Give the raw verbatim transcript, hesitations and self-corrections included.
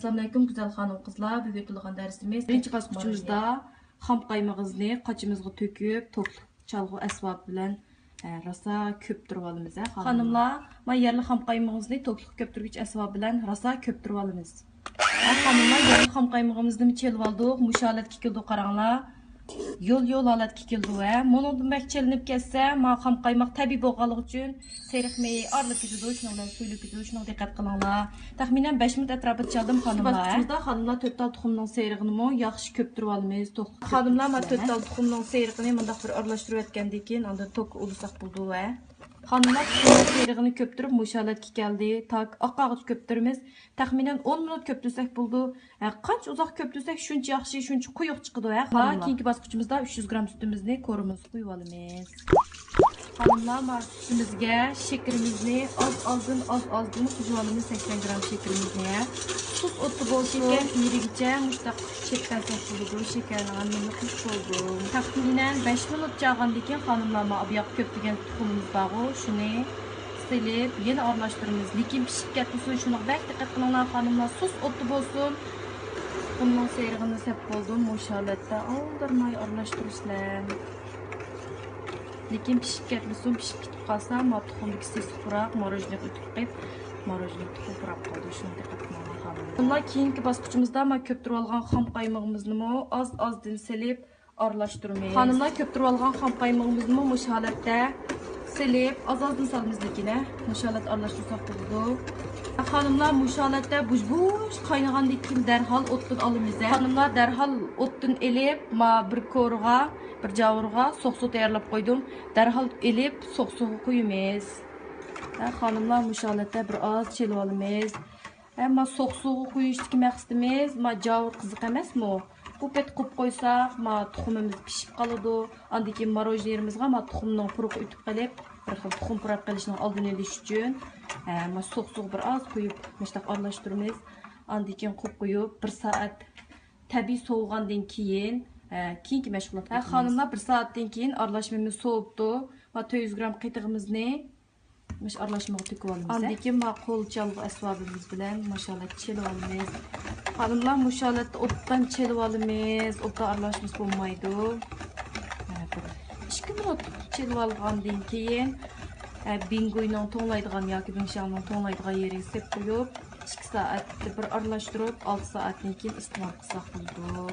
ئەسسالامۇئەلەيكۇم گۈزەل خانىم قىزلار، بۈگۈن ئۆتىدىغان دەرسىمىز بىرىنچى باسقۇچىمىزدا خام قايمىقىمىزنى قاچىمىزغا تۆكۈپ، توكلۇق چالغۇ ئەسۋابى بىلەن، ئە، راسا كۆپتۈرۈپ ئالىمىز، ھە، خانىملار. خانىملار، ما يەرلىك خام قايمىقىمىزنى توكلۇق كۆپتۈرگۈچ ئەسۋابى بىلەن راسا كۆپتۈرۈپ ئالىمىز. ھە، خانىملار، يەرلىك خام قايمىقىمىزنى چېلىپ ئالدۇق، مۇشۇ ھالەتكە كېلىدۇ، قاراڭلار. يول-يول ھالەتكە كېلىدۇ، ھە. مۇنىڭدىن بەك چېلىنىپ كەتسە، ما خام قايماق تەبىئىي بولغانلىقى ئۈچۈن سېرىق مېيى ئارىلىپ كېتىدۇ، شۇنىڭ بىلەن سۈيلۈك كېتىدۇ، شۇنىڭغا دىققەت قىلىڭلار. تەخمىنەن بەش مىنۇت ئەتراپىدا چالدىم، خانىملار. باسقۇچىمىزدا خانىملار تۆت تال تۇخۇمنىڭ سېرىقىنىمۇ ياخشى كۆپتۈرۈۋالىمىز، توكلۇق خانىملار، ما كۆپتۈرۈپ تۆت تال تۇخۇمنىڭ سېرىقىنى مۇنداق بىر ئارىلاشتۇرۇۋەتكەندىن كېيىن، ئاندىن توك ئۇلىساق بولىدۇ، ھە. خانىملار، تۇخۇمنىڭ سېرىقىنى كۆپتۈرۈپ مۇشۇ ھالەتكە كەلدى. تاك ئاققانغىچە كۆپتۈرىمىز. تەخمىنەن ئون مىنۇت كۆپتۈرسەك بولىدۇ. ھە، قانچە ئۇزاق كۆپتۈرسەك، شۇنچە ياخشى، شۇنچە قويۇق چىقىدۇ، ھە، خانىملار؟ كېيىنكى باسقۇچىمىزدا ئۈچ يۈز گرام سۈتىمىزنى كورىمىزغا قۇيۇۋالىمىز. خانىملار، ما سۈتىمىزگە شېكىرىمىزنى ئاز-ئازدىن، ئاز-ئازدىن قوشۇۋالىمىز، سەكسەن گرام شېكىرىمىزنى، ھە. سۇس ئوتتا بولسۇن. شېكەر ئېرىگىچە مۇشتاق چېپىپ بەرسەك بولىدۇ. شېكەرنىڭ ھەممىنى قوشۇپ بولدۇم. تەخمىنەن بەش مىنۇت چاغاندا كېيىن، خانىملار، ما بۇ ياققا كۆپتۈرگەن تۇخۇمىمىز بارغۇ، شۇنى سېلىپ، يەنە ئارىلاشتۇرىمىز. لېكىن پىشىپ كەتمىسۇن، شۇنىڭغا بەك دىققەت قىلىڭلار، خانىملار. سۇس ئوتتا بولسۇن. تۇخۇمنىڭ سېرىقىنى سەپ بولدۇم. مۇشۇ ھالەتتە ئالدىرىماي ئارىلاشتۇرىسىلەر. لېكىن پىشىپ كەتمىسۇن، پىشىپ كېتىپ قالسا، ما تۇخۇمدىكى سېسىق پۇراق ماروژنىغا ئۆتۈپ قېلىپ، ماروژنىغا تۇخۇم پۇراپ قالىدۇ. شۇنىڭغا دىققەت قىلىڭلار، خانىملار. خانىملار، كېيىنكى باسقۇچىمىزدا ما كۆپتۈرۈۋالغان خام قايمىقىمىزنىمۇ ئاز-ئازدىن سېلىپ، ئارىلاشتۇرىمىز. خانىملار، كۆپتۈرۈۋالغان خام قايمىقىمىزنىمۇ مۇشۇ ھالەتتە سېلىپ، ئاز-ئازدىن سالىمىز، لېكىن، ھە، مۇشۇ ھالەتتە ئارىلاشتۇرساق بولىدۇ. خانىملار، مۇشۇ ھالەتتە بۇژ-بۇژ قاينىغاندىن كېيىن دەرھال ئوتتىن ئالىمىز، ھە. خانىملار، دەرھال ئوتتىن ئېلىپ، ما بىر كورىغا، بىر جاۋۇرغا سوق سۇ تەييارلاپ قويدۇم. دەرھال ئېلىپ سوق سۇغا قۇيىمىز. ھە، خانىملار، مۇشۇ ھالەتتە بىر ئاز چېلىۋالىمىز. ئەمما سوق سۇغا قۇيۇشتىكى مەقسىتىمىز، ما جاۋۇر قىزىق ئەمەسمۇ؟ بۇ پېتى قويۇپ قويساق، ما تۇخۇمىمىز پىشىپ قالىدۇ. ئاندىن كېيىن ماروژنىلىرىمىزغا ما تۇخۇمنىڭ پۇرىقى ئۆتۈپ قېلىپ، بىر خىل تۇخۇم پۇراپ قېلىشنىڭ ئالدىنى ئېلىش ئۈچۈن، ئە، ما سوق سۇغا بىر ئاز قۇيۇپ، مۇشۇنداق ئارىلاشتۇرىمىز. ئاندىن كېيىن قويۇپ قويۇپ، بىر سائەت تەبىئىي سوۋۇغاندىن كېيىن، ئە، كېيىنكى مەشغۇلاتقا ئۆتىمىز. خانىملار، بىر سائەتتىن كېيىن ئارىلاشمىمىز سوۋۇپتۇ. ما تۆت يۈز گرام قېتىغىمىزنى مۇشۇ ئارىلاشمىغا تۆكۈۋالىمىز. ئاندىن كېيىن ما قول چالغۇ ئەسۋابىمىز بىلەن مۇشۇ ھالەتتە چېلىۋالىمىز. خانىملار، مۇشۇ ھالەتتە ئوبدان چېلىۋالىمىز. ئوبدان ئارىلاشمىسا بولمايدۇ. مانا بىر ئىككى مىنۇت چېلىۋالغاندىن كېيىن، ئە، بىڭگۇينىڭ توڭلايدىغان ياكى بىڭشياڭنىڭ توڭلايدىغان يېرىگە سېلىپ قويۇپ، ئىككى سائەتتە بىر ئارىلاشتۇرۇپ، ئالتە سائەتتىن كېيىن ئىستېمال قىلساق بولىدۇ.